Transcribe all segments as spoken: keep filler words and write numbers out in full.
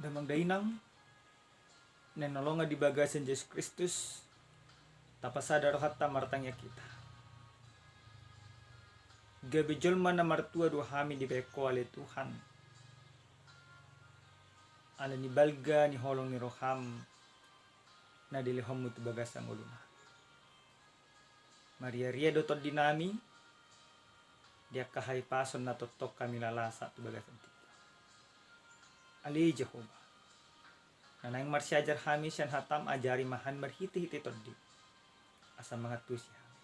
Damang dainang na hinaholongan di bagasan Jesus Kristus, tapasada rohanta martangiang hita. Gabe jolma na martua do hami dibahen Ho ale Tuhan, ala ni balga ni holong ni roham na dilehonmu tu bagasan ngoluna. Mariaria do tondinami di angka hahipason na tongtong hami lala sahat tu bagasan tingki. Ale Jahowa, na naeng marsiajar hami sian hatam, ajari ma hami marhitehite Tondim, asa mangantusi hami.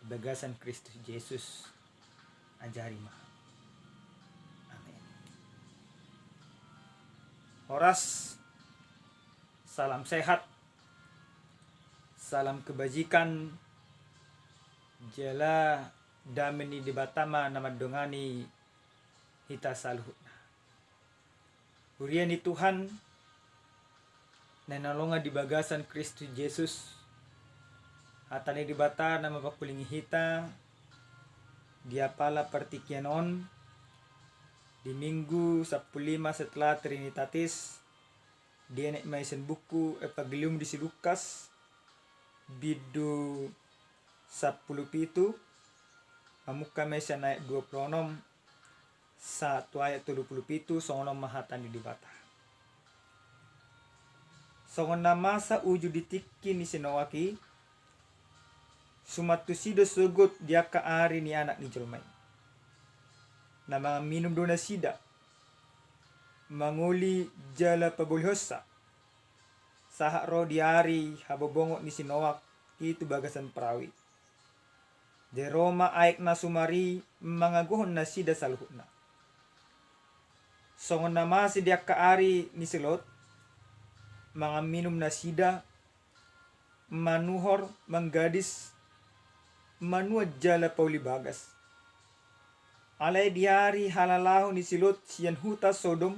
Di bagasan Kristus Jesus, ajari ma hami. Amin. Horas, salam sehat, salam kebajikan, jala dame ni Debata ma na mandongani hita saluhutna. Huria ni Tuhan na hinaholongan di bagasan Kristus Jesus, hata ni Debata na mampangkulingi hita di apala partingkian on, di Minggu sampulu lima setelah Trinitatis, dienet ma i sian buku Evangelium di si Lukas, bindu sampulu pitu, mamungka ma i sian ayat dua pulu onom sahat tu ayat tolu pulu pitu. Songon on ma hata ni Debata. Songon na masa uju di tingki ni si Noak i, suman tusi do sogot di angka ari ni Anak ni jolma i. Na mangan minum do nasida, mangoli jala pabolihonsa, sahat ro di ari habobongot ni si Noak i tu bagasan parau i. Jadi ro ma aek na sumar i mangagohon nasida saluhutna. Songon na masa di angka ari ni si Lot, mangan minum nasida, manuhor, manggadis, manuat jala pauli bagas. Alai di ari halalaho ni si Lot sian huta Sodom,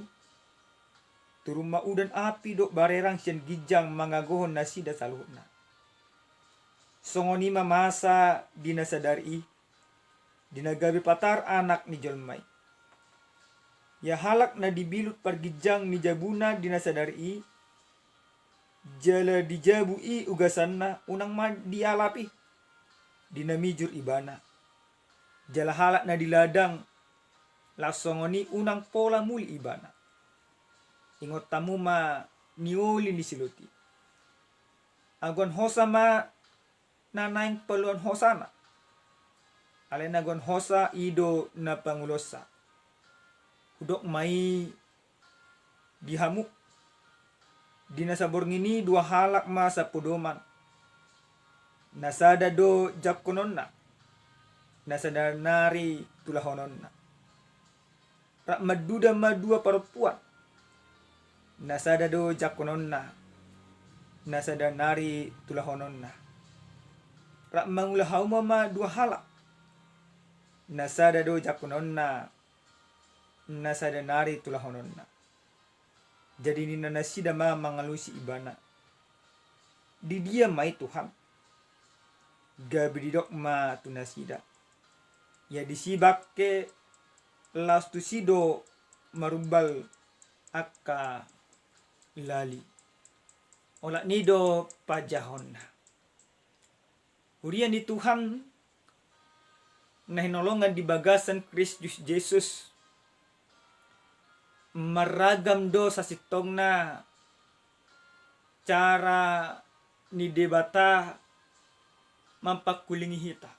turun ma udan api dohot barerang sian ginjang mangagohon nasida saluhutna. Songon i ma masa di na sadari i, di na gabe patar Anak ni jolma i. Ia halak na dibilut parginjang ni jabuna di na sadari i, jala di jabu i ugasanna, unang ma dialap i di na mijur ibana. Jala halak na di ladang, laos songon i unang pola muli ibana. Ingot hamu ma nioli ni si Lot i. Agoan hosa ma na naeng paluahon hosana. Alai na agoan hosa i do na pangulonsa. Hudok ma i di hamu, di na saborngin i dua halak ma sapodoman. Na sada do jangkononna, na sada nari tulahononna. Rap manduda ma dua parompuan. Na sada do jangkononna, na sada nari tulahononna. Rap mangula hauma ma dua halak. Na sada do jangkononna, na sada nari tulahononna. Jadi ninna nasida ma mangalusi ibana, "Di dia ma i, Tuhan?" Gabe didok ma tu nasida, "Ia disi bangke, laos tusi do marumbal angka lali." Olat ni i do panjahonna. Huria ni Tuhan na hinaholongan di bagasan Kristus Jesus, marragam do sasintongna cara ni Debata mampangkulingi hita.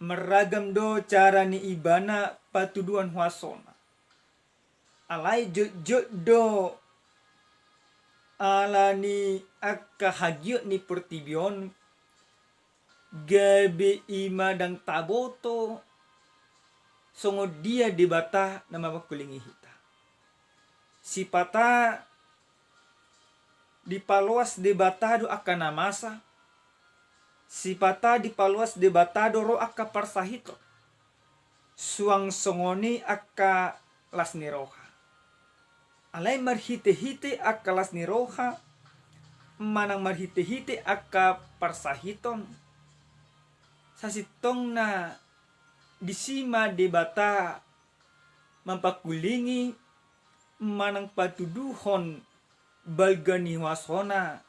Marragam do cara ni Ibana patuduhon huasona. Alai jotjot do ala ni angka hagiot ni portibi on, gabe i ma ndang taboto songon dia Debata na mampangkulingi hita. Sipata dipaloas Debata do angka na masa, sipata dipaloas Debata do ro angka parsahiton. Suang songon i angka las ni roha. Alai marhitehite angka las ni roha manang marhitehite angka parsahiton, sasintongna disi ma Debata mampangkulingi manang patuduhon balga ni huasona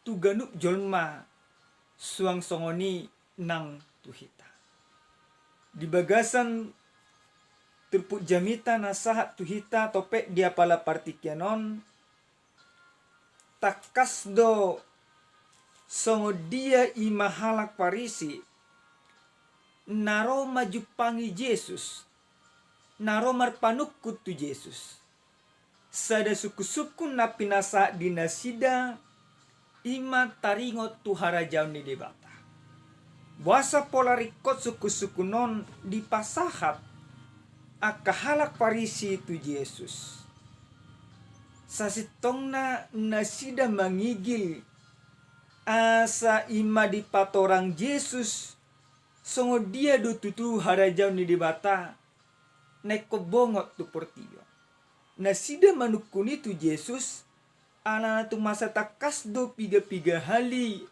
tu ganup jolma, suang songon i nang tu hita. Di bagasan turpuk jamita na sahat tu hita topet di apala partingkian on, tangkas do songon dia i ma halak Parisi na ro manjumpangi Jesus, na ro marpanungkun tu Jesus. Sada sungkun-sungkun na pinasahat di nasida i ma taringot tu harajaon ni Debata. Boasa pola ringkot sungkun-sungkun on dipasahat angka halak Parisi tu Jesus? Sasintongna nasida mangigil asa i ma dipatorang Jesus songon dia do tutu harajaon ni Debata na ingkon bongot tu portibi on. Nasida manungkun i tu Jesus, alana tung masa tangkas do piga-piga hali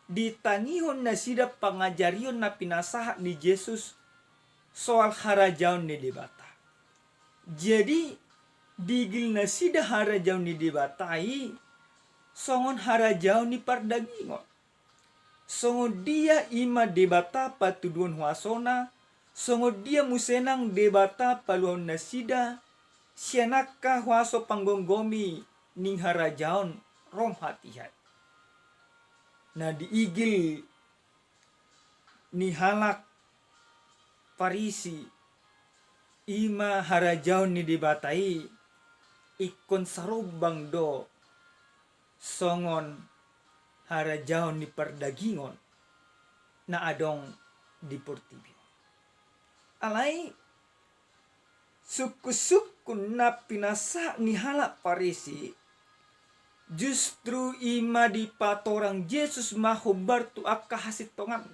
ditangihon nasida pangajarion na pinasahat ni Jesus soal harajaon ni Debata. Jadi, diigil nasida harajaon ni Debata i songon harajaon ni pardagingon. Songon dia i ma Debata patuduhon huasona, songon dia muse nang Debata paluahon nasida sian angka huaso panggomgomi ni harajaon rom hatiha i. Na diigil ni halak Parisi i ma harajaon ni Debata i ingkon sarombang do songon harajaon ni pardagingon na adong di portibi on. Alai sungkun-sungkun na pinasahat ni halak Parisi justru i ma dipatorang Jesus ma hombar tu angka hasintongan.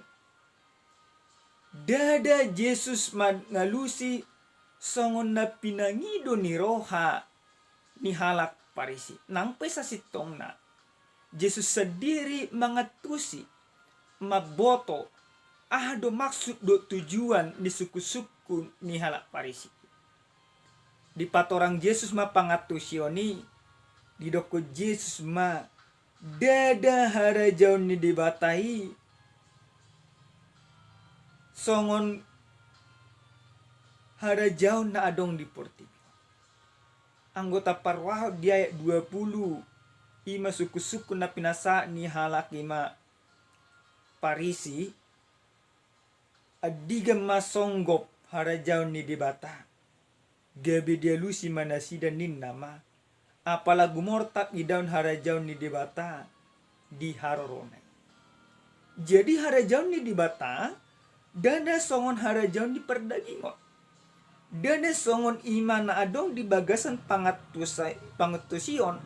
Ndada Jesus mangalusi songon na pinangido ni roha ni halak Parisi. Nang pe sasintongna Jesus sandiri mangantusi, mamboto aha do maksud dohot tujuan ni sungkun-sungkun ni halak Parisi. Dipatorang Jesus ma pangantusion i, didokkon Jesus ma, ndada harajaon ni Debata i songon harajaon na adong di portibi. Anggota parrohahon di ayat dua puluh, i ma sungkun-sungkun na pinasahat ni halak i ma Parisi, andigan ma songgop harajaon ni Debata, gabe dialusi ma nasida ninna ma, apala gumortap idaon harajaon ni Debata di harorona i. Jadi harajaon ni Debata ndada songon harajaon ni pardagingon. Ndada songon i ma na adong di bagasan pangantusa-, pangantusion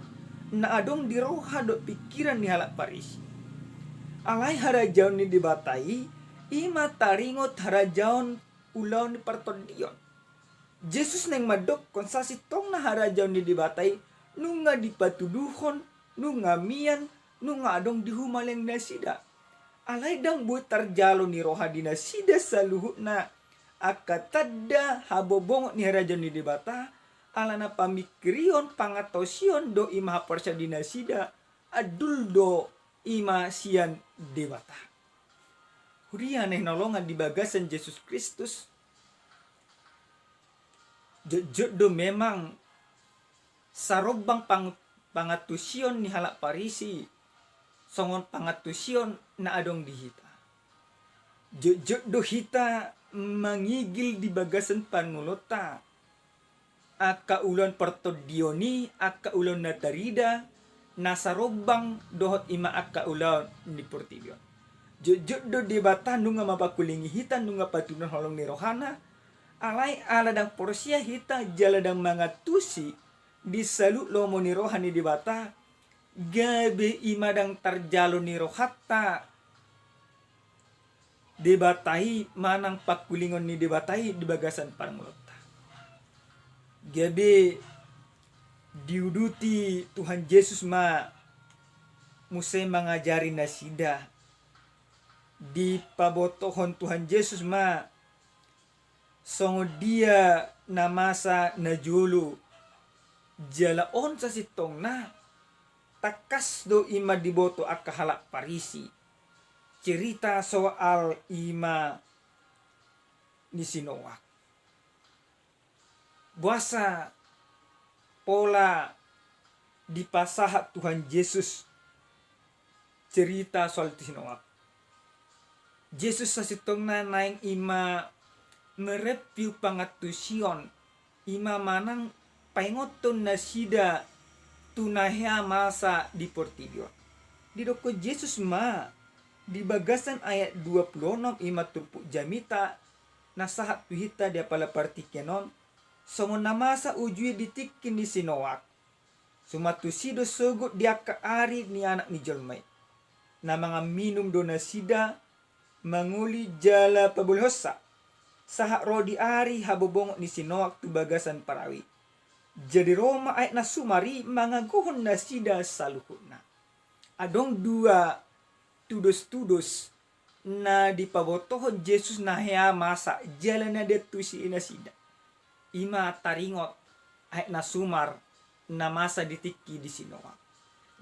na adong di roha dohot pingkiran ni halak Parisi. Alai harajaon ni Debata i, i ma taringot harajaon ulaon ni partondion. Jesus naeng mandokkon sasintongna harajaon ni Debata i nunga dipatuduhon, nunga mian, nunga adong di humaliang nasida. Alai ndang boi tarjalo ni roha di nasida saluhutna angka tanda habobongot ni harajaon ni Debata, alana pamingkirion, pangantusion dohot i ma haporseaon di nasida, andul do i ma sian Debata. Huria na hinaholongan di bagasan Jesus Kristus, jotjot do memang sarombang pang-, pangantusion ni halak Parisi songon pangantusion na adong di hita. Jotjot do hita mangigil di bagasan parngoluonta angka ulaon partondion i, angka ulaon na tarida, na sarombang dohot i ma angka ulaon ni portibi on. Jotjot do Debata nunga mangkulingi hita, nunga patuduhon holong ni rohana, alai ala ndang porsea hita jala ndang mangantusi di saluhut lomo ni roha ni Debata, gabe i ma ndang tarjalo ni rohanta Debata i manang pangkulingon ni Debata i di bagasan parngoluonta. Gabe diuduti Tuhan Jesus ma muse mangajari nasida. Dipabotohon Tuhan Jesus ma songon dia na masa najolo Jala on sasintongna tangkas do i ma diboto angka halak Parisi, cerita soal i ma ni si Noak. Boasa pola dipasahat Tuhan Jesus cerita soal si Noak? Jesus sasintongna naeng i ma mereview pangantusion, i ma manang paingothon nasida tu na hea masa di portibi on. Didokkon Jesus ma di bagasan ayat dua pulu onom, i ma turpuk jamita na sahat tu hita di apala partingkian on, songon na masa uju i di tingki ni si Noak, suman tusi do sogot di angka ari ni Anak ni Jolma i. Na mangan minum do nasida, mangoli jala pabolehonsa, sahat ro di ari habobongot ni si Noak tu bagasan parau i. Jadi ro ma aek na sumar i mangagohon nasida saluhutna. Adong dua tudos-tudos na dipabotohon Jesus na hea masa jala na diantusi nasida. I ma taringot aek na sumar na masa di tingki di si Noak.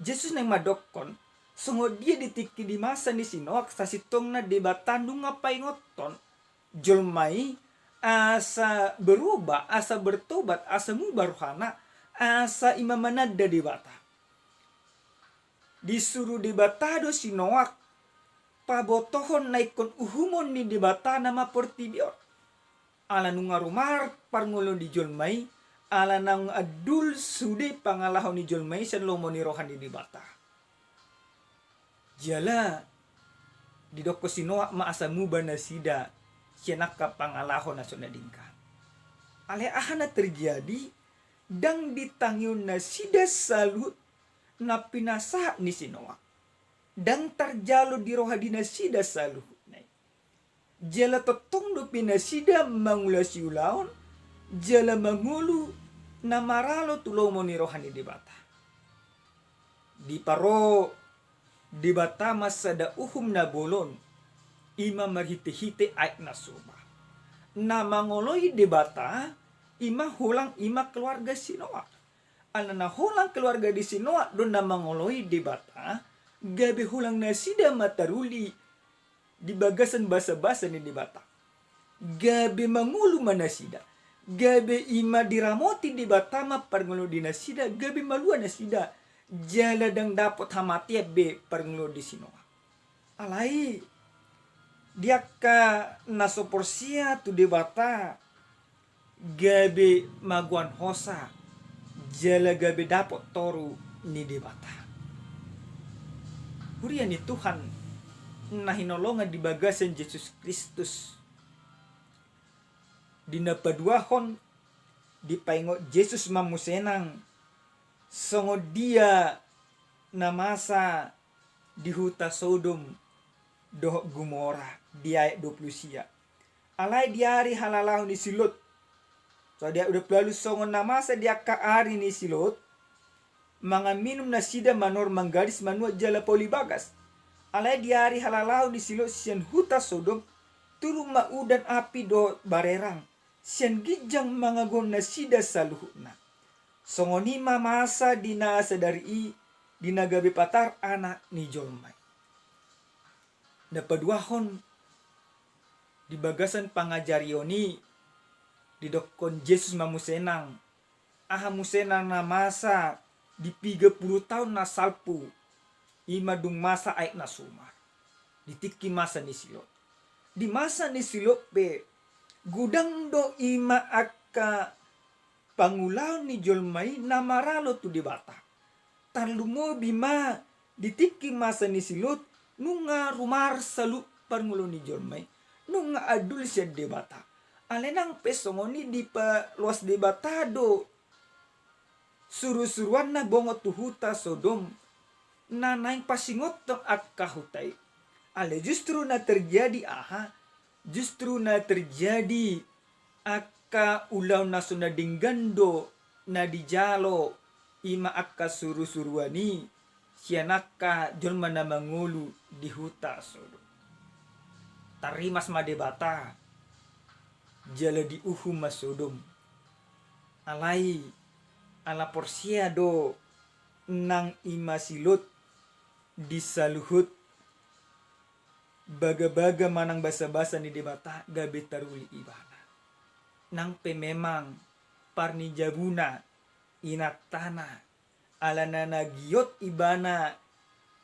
Jesus naeng mandokkon, songon dia di tingki di masa ni si Noak, sasintongna Debata nunga paingothon jolma i asa berubah, asa bertobat, asa muba rohana, asa i ma mananda Debata. Disuru Debata do si Noak pabotohon na ingkon uhumon ni Debata nama portibi on. Ala nunga rumar parngoluon ni jolma i, ala nunga andul sude pangalaho ni jolma i sian lomo ni roha ni Debata. Jala didokkon si Noak ma asa muba nasida sian angka pangalaho na so na denggan. Alai aha na terjadi? Ndang ditangihon nasida saluhut na pinasahat ni si Noak. Ndang tarjalo di roha ni nasida saluhutna i. Jala tongtong dope nasida mangulasi ulaon jala mangolu na maralo tu lomo ni roha ni Debata. Diparo Debata ma sada uhum na bolon, i ma marhite-hite aek na sumar. Na mangoloi Debata i ma holan i ma keluarga si Noak. Ala na holan keluarga ni si Noak do na mangoloi Debata, gabe holan nasida ma taruli di bagasan basa-basa ni Debata. Gabe mangolu ma nasida, gabe i ma diramoti Debata ma parngoluon di nasida, gabe malua nasida, jala ndang dapot hamatean be parngoluon di si Noak. Alai di angka na so porsea tu Debata, gabe magoan hosa jala gabe dapot toru ni Debata. Huria ni Tuhan na hinaholongan di bagasan Jesus Kristus, di na paduahon dipaingot Jesus ma muse nang songon dia na masa di huta Sodom dohot Gomora di ayat dua pulu sia. Alai di ari halalaho ni si Lot. So di ayat dua pulu ualu, songon na masa di angka ari ni si Lot, mangan minum nasida, manuhor manggadis, manuat jala pauli bagas. Alai di ari halalaho ni si Lot sian huta Sodom, turun ma udan api dohot barerang sian ginjang mangagohon nasida saluhutna. Songon i ma masa di na sadari i di na gabe patar Anak ni Jolma i. Na paduahon, di bagasan pangajarion i didokkon Jesus ma muse nang, aha muse nang na masa di piga pulu taon na salpu, i ma dung masa aek na sumar, di tingki masa ni si Lot. Di masa ni si Lot pe godang do i ma angka pangulaon ni jolma i na maralo tu Debata. Tarlumobi ma di tingki masa ni si Lot, nunga rumar saluhut parngoluon ni jolma i, nunga andul sian Debata. Alai nang pe songon i dipaloas Debata do suru-suruanna bongot tu huta Sodom, na naeng pasingothon angka huta i. Alai justru na terjadi aha? Justru na terjadi angka ulaon na so na denggan do na dijalo, i ma angka suru-suruan i sian angka jolma na mangolu di huta Sodom. Tarrimas ma Debata jala diuhum ma Sodom. Alai Ala porsea do nang i ma si Lot di saluhut bagabaga manang basabasa ni Debata gabe taruli ibana. Nang pe memang parnijabuna inantana, alana na giot ibana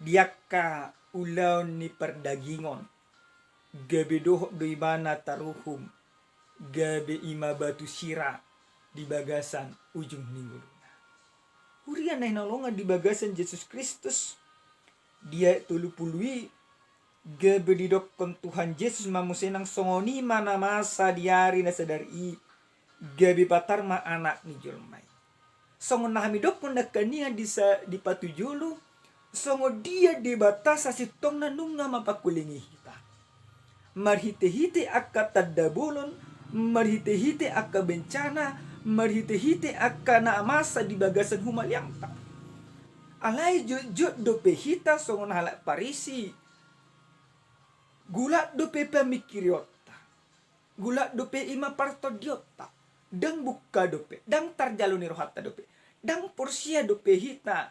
di angka ulaon ni pardagingon, gabe dohot do ibana taruhum gabe i ma batu sira di bagasan ujung ni ngoluna. Huria na hinaholongan di bagasan Jesus Kristus, di ayat tolu pulu i gabe didokkon Tuhan Jesus ma muse nang songon i ma na masa di ari na sadari i, gabe patar ma Anak ni jolma i. Songon na hami dokkon nangkaningan di sa-, di patujolo, songon dia Debata sasintongna nunga mampangkulingi hita. Marhitehite angka tanda bolon, marhitehite angka bencana, marhitehite angka na masa di bagasan humaliangta. Alai jotjot dope hita songon halak Parisi, gulak dope pamingkirionta, gulak dope i ma partondionta, ndang bungka dope, ndang tarjalo ni rohanta dope, ndang porsea dope hita,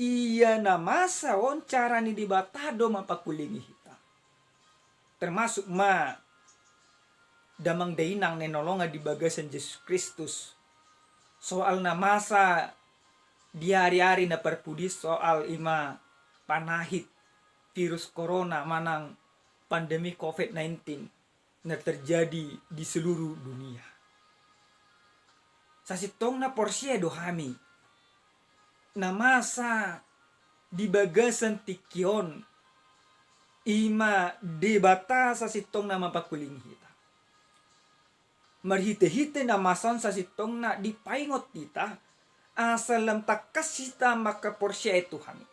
ia na masa on cara ni Debata do mampangkulingi hita. Termasuk ma damang dainang na hinaholongan di bagasan Jesus Kristus, soal na masa di ari-ari na parpudi, soal i ma panahit virus corona manang pandemi covid nineteen na terjadi di seluruh dunia. Sasintongna porsea do hami na masa di bagasan tingki on, i ma Debata sasintongna mampangkulingi hita. Marhitehite na masa on sasintongna dipaingot hita, asa lam tangkas hita mangkaporseai Tuhan i.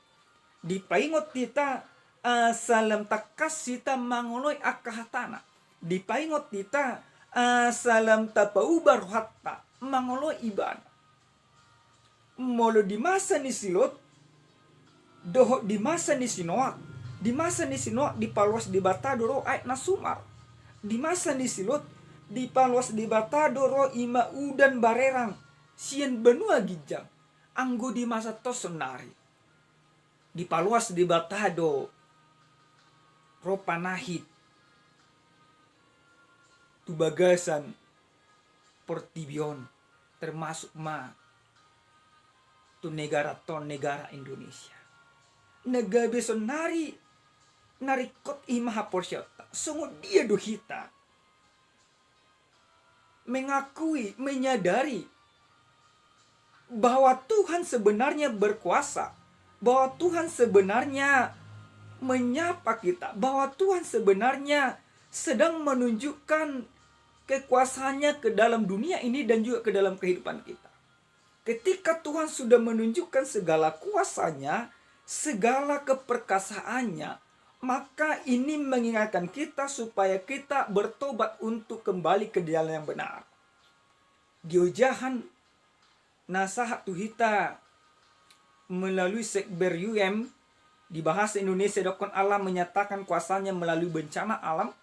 Dipaingot hita, asa lam tangkas hita mangoloi angka hatana. Dipaingot hita, asa lam tapauba rohanta mangoloi ibana. Molo di masa ni si Lot dohot di masa ni si Noak, di masa ni si Noak dipaloas Debata do ro aek na sumar. Di masa ni si Lot dipaloas Debata do ro i ma udan barerang sian banua ginjang. Anggo di masa tonari dipaloas Debata do ro panahit tu bagasan portibi on, termasuk ma tu negara ton, negara Indonesia. Na gabe sonari na ringkot i ma haporseaonta. Songon dia do hita mengakui, menyadari bahwa Tuhan sebenarnya berkuasa, bahwa Tuhan sebenarnya menyapa kita, bahwa Tuhan sebenarnya sedang menunjukkan kekuasaannya ke dalam dunia ini dan juga ke dalam kehidupan kita. Ketika Tuhan sudah menunjukkan segala kuasanya, segala keperkasaannya, maka ini mengingatkan kita supaya kita bertobat untuk kembali ke jalan yang benar. Di ojahan na sahat tu hita melalui sekber U M, di bahasa Indonesia dokkon Allah menyatakan kuasanya melalui bencana alam,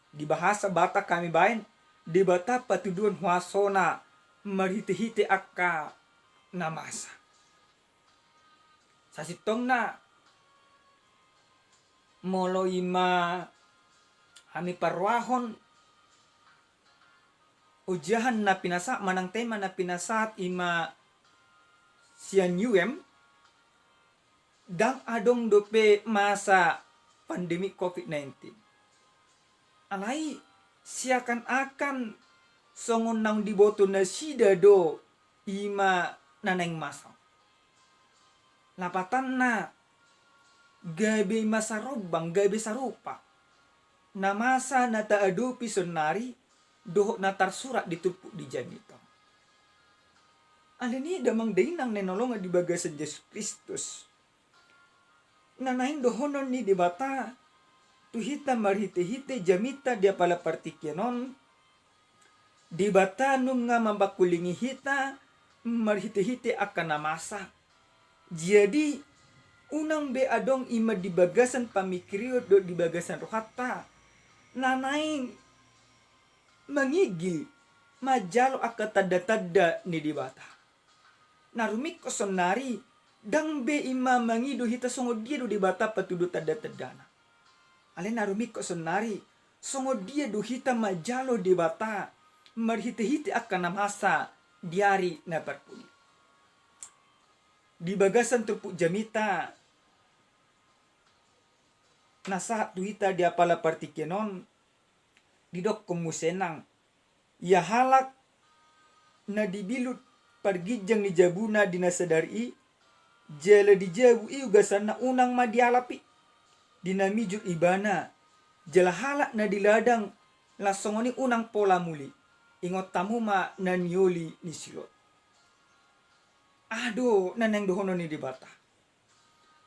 di bahasa Batak hami baen, Debata patuduhon huasona marhitehite angka na masa. Sasintongna molo i ma hami parrohahon ojahan na pinasahat manang tema na pinasahat i ma sian U M, ndang adong dope masa pandemi covid nineteen. Alai seakan-akan songon naung diboto nasida do i ma na naeng masa. Lapatanna gabe i ma sarombang, gabe sarupa na masa na taadopi sonari dohot na tarsurat di turpuk di jamita on. Alani i damang dainang na hinaholongan di bagasan Jesus Kristus, na naeng dohonon ni Debata tu hita marhitehite jamita di apala partingkian on, Debata nunga mampangkulingi hita marhitehite angka na masa. Jadi unang be adong i ma di bagasan pamingkirion dohot di bagasan rohanta na naeng mangigil manjalo angka tanda-tanda ni Debata. Na rumingkot saonnari, ndang be ima mangido hita songon dia do Debata patuduhon tanda-tandana. Alai na rumingkot saonnari, songon dia do hita manjalo Debata marhite-hite angka na masa di ari na parpudi. Di bagasan turpuk jamita na sahat tu hita di apala partingkian on, didokkon muse nang, ia halak na dibilut parginjang ni jabuna di na sadari i, jala di jabu i ugasanna, unang ma dialap i. Di na mijur ibana, jala halak na di ladang, laos songon i unang pola muli. Ingot hamu ma na nioli ni Silot. Aha do na naeng dohonon ni Debata?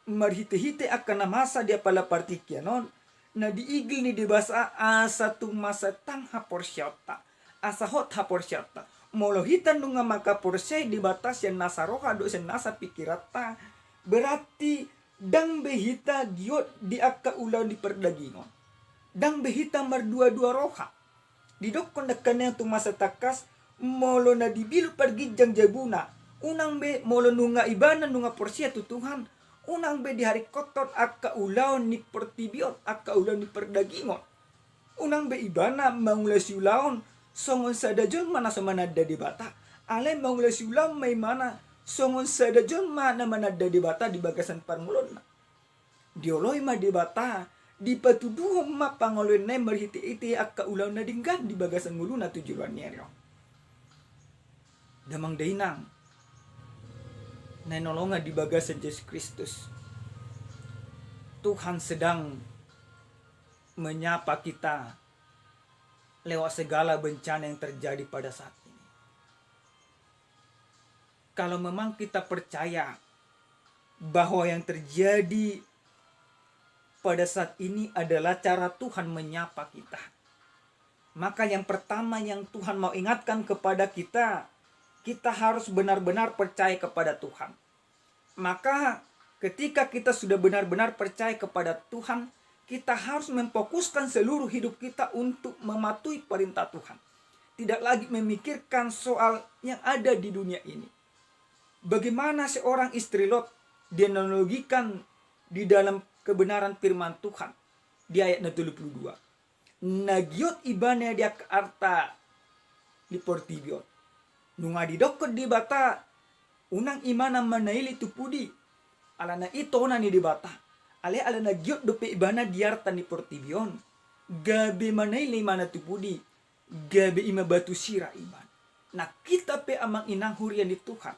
Marhite-hite angka na masa di apala partingkian on, na diigil ni Debata asa tung mansai tang haporseaonta, asa hot haporseaonta. Molo hita nunga mangkaporseai Debata sian nasa roha dohot sian nasa pingkiranta, berarti ndang be hita giot di angka ulaon ni pardagingon. Ndang be hita mardua-dua roha. Didokkon nangkin i tu masa tangkas, molo na dibilut parginjang jabuna, unang be, molo nunga ibana nunga porsea tu Tuhan, unang be diharingkothon angka ulaon ni portibi on, angka ulaon ni pardagingon. Unang be ibana mangulahon ulaon songon sada jolma na so mananda Debata, alai mangulahon ulaon ma ibana songon sada jolma na mananda Debata di bagasan parngoluonna. Dioloi ma Debata, dipatuduhon ma pangoloinna i marhite-hite angka ulaon na denggan di bagasan ngoluna tu joloan ni ari on. Damang dainang na hinaholongan di bagasan Jesus Kristus, Tuhan sedang menyapa kita lewat segala bencana yang terjadi pada saat ini. Kalau memang kita percaya bahwa yang terjadi pada saat ini adalah cara Tuhan menyapa kita, maka yang pertama yang Tuhan mau ingatkan kepada kita, kita harus benar-benar percaya kepada Tuhan. Maka ketika kita sudah benar-benar percaya kepada Tuhan, kita harus memfokuskan seluruh hidup kita untuk mematuhi perintah Tuhan. Tidak lagi memikirkan soal yang ada di dunia ini. Bagaimana seorang istri Lot dianalogikan di dalam kebenaran firman Tuhan di ayat na tolu pulu dua. Na giot ibana di angka arta ni portibi on. Nunga didokkon Debata, unang ibana manaili tu pudi. Alana i tona ni Debata. Alai alana giot dope ibana di arta ni portibi on, gabe manaili ibana tu pudi, gabe ima batu sira ibana. Nah, hita pe amang inang huria ni Tuhan,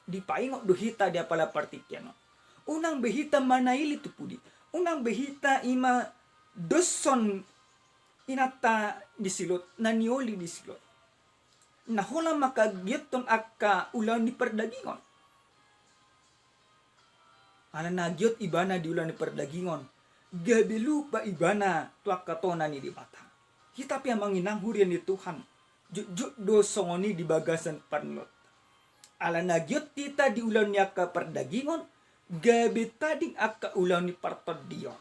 dipaingot do hita di apala partingkian on. Unang be hita manaili tu pudi. Unang be hita ima doshon inanta ni Silot, na nioli ni Silot. Na holan mangkagiothon angka ulaon ni pardagingon. Alana giot ibana di ulaon ni pardagingon, gabe lupa ibana tu angka tona ni Debata. Hita pe amang inang huria ni Tuhan, jotjot do songon i di bagasan parngoluonta. Alana giot hita di ulaon ni angka pardagingon, gabe tading angka ulaon ni partondion.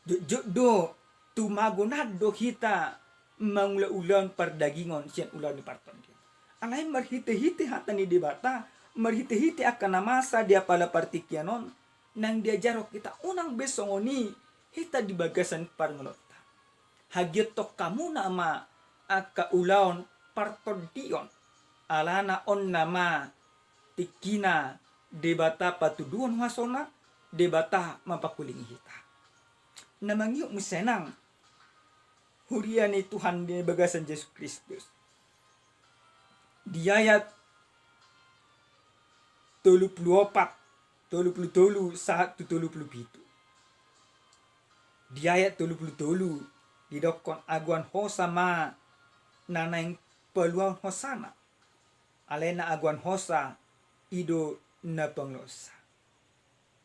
Jotjot do, tumagonan do hita mangula ulaon pardagingon sian ulaon ni partondion. Alai marhitehite hata ni Debata, marhitehite angka na masa di apala partingkian on, naeng diajarhon hita unang be songon i hita di bagasan parngoluonta. Hagiothon hamuna ma angka ulaon partondion, alana on nama tingkina Debata patuduhon huasona, Debata mampakulingi hita. Na mangihut muse nang huria ni Tuhan di bagasan Jesus Kristus. Di ayat tolu pulu opat, tolu pulu tolu sahat tu tolu pulu pitu. Di ayat tolu pulu tolu didokkon agoan hosa ma na naeng paluahon hosana. Alai na agoan hosa i do na pangulosa.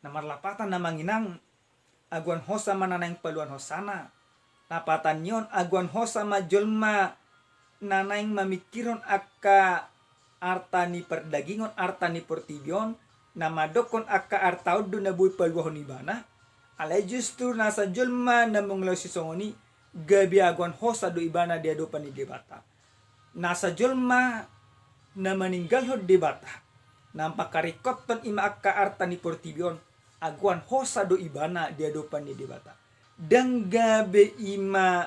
Na marlapatan na manginang, agoan hosa ma na naeng paluahon hosana. Lapatan ni on, agoan hosa ma jolma na naeng mamingkirhon angka arta ni pardagingon, arta ni portibi on, na mandokkon angka arta on do na boi paluahon ibana. Alai justru nasa jolma na mangulahon sisongon i, gabe agoan hosa do ibana di adopan ni Debata. Nasa jolma na maninggalhon Debata, Na mangkaringkothon i ma angka arta ni portibi on, agoan hosa do ibana di adopan ni Debata. Ndang gabe i ma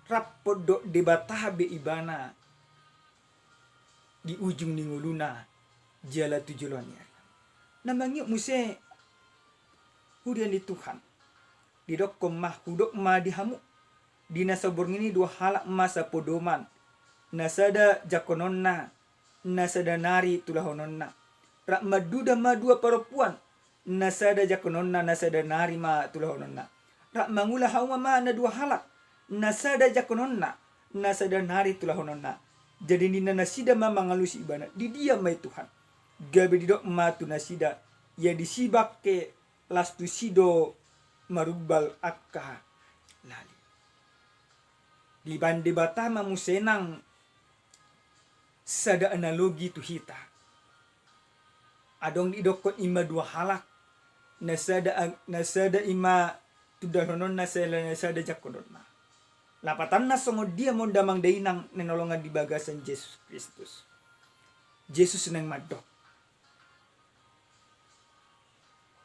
rap dohot Debata be ibana di ujung ni ngoluna jala tu joloan ni ari. Na mangihuthon muse huria ni Tuhan. Didokkon ma, hudok ma di hamu, di na saborngin i dua halak ma sapodoman, na sada jangkononna, na sada nari tulahononna. Rap manduda ma dua parompuan, na sada jangkononna, na sada nari ma tulahononna. Rap mangula hauma ma na dua halak, na sada jangkononna, na sada nari tulahononna. Jadi ninna nasida ma mangalusi ibana, di dia ma i Tuhan? Gabe didok ma tu nasida, ia disi bangke las tusi do marumbal angka lali. Dibaen Debata ma muse nang sada analogi tu hita. Adong didokkon i ma dua halak, na sada ag-, na sada i ma tulahononna, sada, na sada jangkononna. Lapatanna songon dia ma on damang dainang na hinaholongan di bagasan Jesus Kristus? Jesus naeng mandok,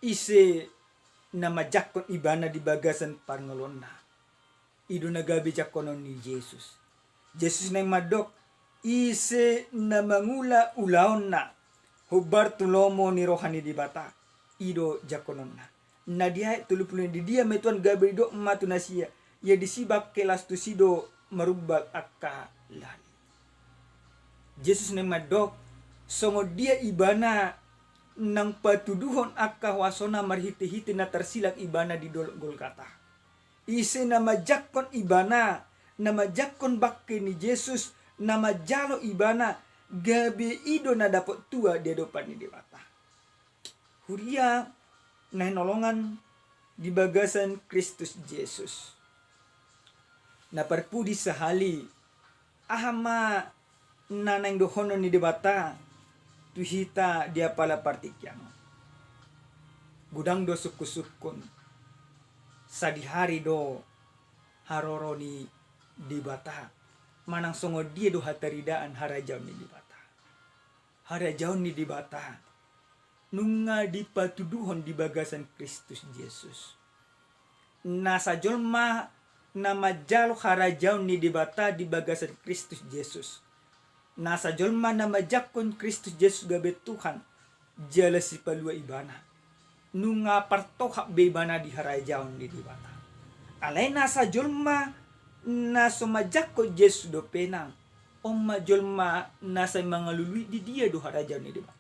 ise na manjangkon ibana di bagasan parngoluonna, i do na gabe jangkonon ni Jesus. Jesus naeng mandok, ise na mangula ulaonna hombar tu lomo ni roha ni Debata, i do jangkononna. Na di ayat tolu pulu, di dia ma i Tuhan? Gabe didok ma tu nasida, ia disi bangke las tusi do marumbal angka lali. Jesus naeng mandok, songon dia ibana naeng patuduhon angka huasona marhitehite na tarsilang ibana di dolok Golgata. Ise na manjangkon ibana, na manjangkon bangke ni Jesus, na manjalo ibana, gabe i do na dapot tua di adopan ni Debata. Huria na hinaholongan di bagasan Kristus Jesus. Na parpudi sahali, aha ma na naeng dohonon ni Debata tu hita di apala partingkian on? Godang do sungkunsungkun, sadihari do haroro ni Debata, manang songon dia do hataridaan harajaon ni Debata. Harajaon ni Debata nunga dipatuduhon di bagasan Kristus Jesus. Nasa jolma na manjalo harajaon ni Debata di bagasan Kristus Jesus. Nasa jolma na manjangkon Kristus Jesus gabe Tuhan jala sipalua ibana, nunga partohap be ibana di harajaon ni Debata. Alai nasa jolma na so manjangkon Jesus dope nang, on ma jolma na sai mangalului di dia do harajaon ni Debata.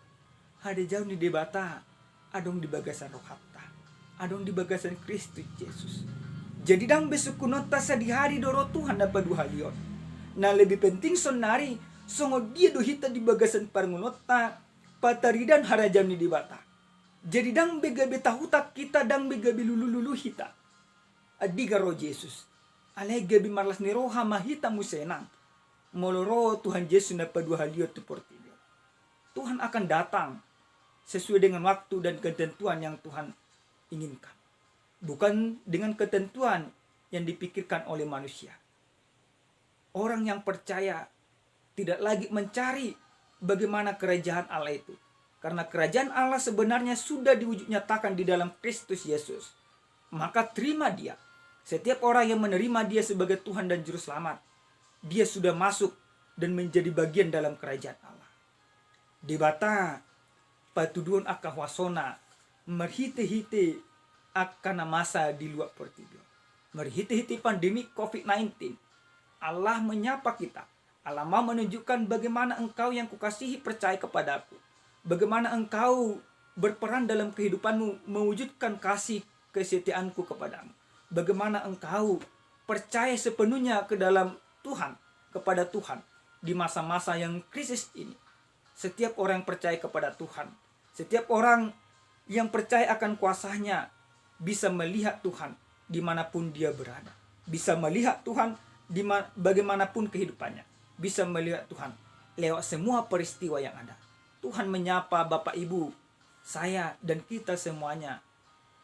Harajaon ni Debata adong di bagasan rohanta, adong di bagasan Kristus Jesus. Jadi ndang be sungkunonta sadihari do ro Tuhan na paduahalihon. Na lebih penting saonnari, songon dia do hita di bagasan parngoluonta pataridaan harajaon ni Debata. Jadi ndang be gabe tahutak hita, ndang be gabe lulululu hita. Andigan ro Jesus. Alai gabe marlas ni roha ma hita muse nang, molo ro Tuhan Jesus na paduahalihon tu portibi on. Tuhan akan datang sesuai dengan waktu dan ketentuan yang Tuhan inginkan, bukan dengan ketentuan yang dipikirkan oleh manusia. Orang yang percaya tidak lagi mencari bagaimana kerajaan Allah itu, karena kerajaan Allah sebenarnya sudah diwujud nyatakan di dalam Kristus Yesus. Maka terima Dia. Setiap orang yang menerima Dia sebagai Tuhan dan Juru Selamat, dia sudah masuk dan menjadi bagian dalam kerajaan Allah. Debata patuduhon angka huasona marhitehite angka na masa di luat portibi on. Marhitehite pandemi covid nineteen, Allah menyapa kita. Allah mau menunjukkan, bagaimana engkau yang kukasihi percaya kepadaku, bagaimana engkau berperan dalam kehidupanmu mewujudkan kasih kesetiaanku kepadamu, bagaimana engkau percaya sepenuhnya ke dalam Tuhan, kepada Tuhan di masa-masa yang krisis ini. Setiap orang yang percaya kepada Tuhan, setiap orang yang percaya akan kuasa-Nya bisa melihat Tuhan dimanapun dia berada, bisa melihat Tuhan di ma-, bagaimanapun kehidupannya, bisa melihat Tuhan lewat semua peristiwa yang ada. Tuhan menyapa Bapak Ibu, saya, dan kita semuanya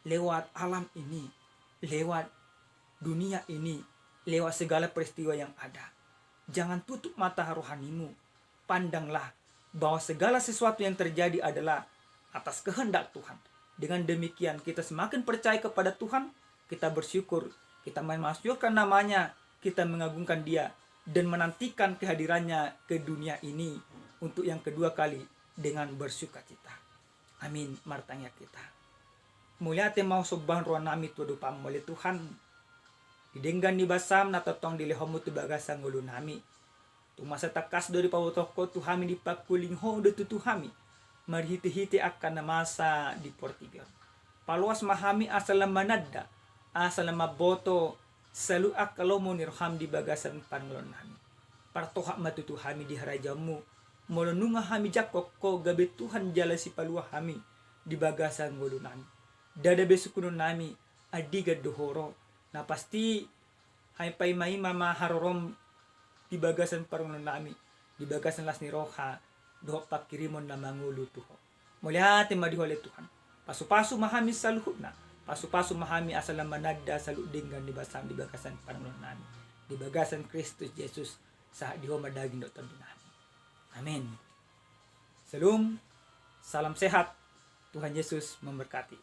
lewat alam ini, lewat dunia ini, lewat segala peristiwa yang ada. Jangan tutup mata rohanimu, pandanglah bahwa segala sesuatu yang terjadi adalah atas kehendak Tuhan. Dengan demikian, kita semakin percaya kepada Tuhan, kita bersyukur, kita memasyurkan nama-Nya, kita mengagungkan Dia, dan menantikan kehadiran-Nya ke dunia ini untuk yang kedua kali dengan bersukacita. Amin. Martangiang hita. Mauliate ma songon roha nami tu adopanMu ale Tuhan, di denggan ni basaM na tongtong dilehonMu tu bagasan ngolu nami. Tung mansai tangkas do dipabotohon Ho tu hami, dipangkuling Ho do tutu hami marhite-hite angka na masa di portibi on. Paloas ma hami asa lam mananda, asa lam mamboto saluhut angka lomo ni rohaM di bagasan parngoluon nami. Partohap ma tutu hami di harajaonMu, molo nunga hami jangkon Ho gabe Tuhan jala Sipalua hami di bagasan ngolu nami. Ndada be sungkunon nami, andigan do Ho ro. Na pasti hami paima-ima ma haroroM di bagasan parngoluon nami, di bagasan las ni roha dohot pangkirimon na mangolu tu Ho. Mauliate ma di Ho ale Tuhan. Pasu-pasu ma hami saluhutna. Pasu-pasu ma hami asa lam mananda saluhut denggan ni basaM di bagasan parngoluon nami, di bagasan Kristus Jesus, sahat di Ho ma daging dohot tondi nami. Amin. Syalom. Salam sehat. Tuhan Yesus memberkati.